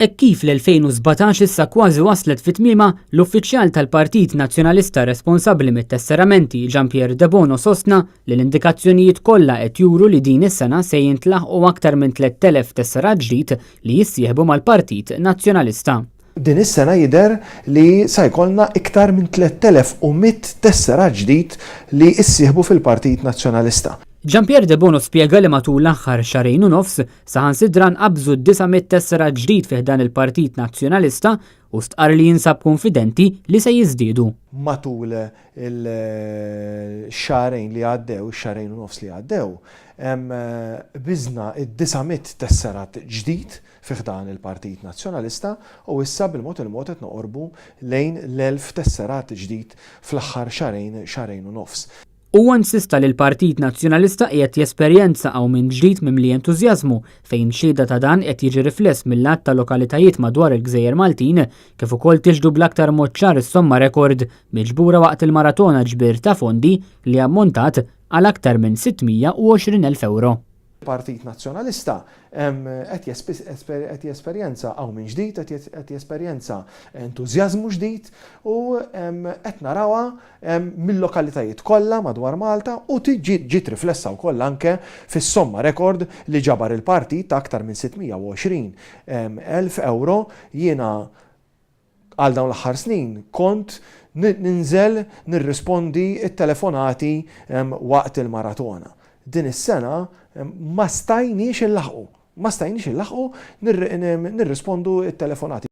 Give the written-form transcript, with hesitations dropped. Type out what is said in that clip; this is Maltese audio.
Hekk kif l-2017 issa kważi waslet fi tmiemha, l-uffiċjal tal-Partit Nazzjonalista responsabbli mit-tesseramenti Jean Pierre Debono sostna li l-indikazzjonijiet kollha qed juru li din is-sena se jintlaħqu aktar minn 3,000 tesserat ġdid li jissieħbu mal-Partit Nazzjonalista. Din is-sena jidher li sa jkollna iktar minn 3,100 tesserat ġdid li issieħbu fil-Partit Nazzjonalista. Jean Pierre Debono spjega li matul l-aħħar xahrejn u nofs saħansitra nqabżu 900 tesserat ġdid fi ħdan il-Partit Nazzjonalista u stqarr li jinsab kunfidenti li se jiżdiedu. Matul il-xahrejn li għaddew, ix-xahrejn u nofs li għaddew, qbiżna d-900 tesserat ġdid fi ħdan il-Partit Nazzjonalista u issa bil-mod il-mod qed noqorbu lejn l-1,000 tesserat ġdid fl-aħħar xahrejn, xahrejn u nofs. Huwa insista li l-Partit Nazzjonalista qiegħed jesperjenza qawmien ġdid mimli entużjażmu fejn xhieda ta' dan qed jiġi rifless mill-għadd ta' lokalitajiet madwar il-gżejjer Maltin kif ukoll tixhdu bl-aktar mod ċar is-somma rekord miġbura waqt il-maratona ġbir ta' fondi li ammontat għal aktar minn 620,000 ewro. Il-Partit Nazzjonalista qed jesperjenza qawmien ġdid, qed jesperjenza entużjażmu ġdid u qed narawha mil-lokalitajiet kollha madwar Malta u ġiet riflessa wkoll anke fis-somma rekord li ġabar il-partit ta' aktar minn 620 elf ewro. Jiena Għal dawn l-aħħar snin kont ninżel nirrispondi t-telefonati waqt il-maratona. Din is-sena ma stajniex inlaħħqu. Ma stajniex inlaħħqu nirrispondu t-telefonati.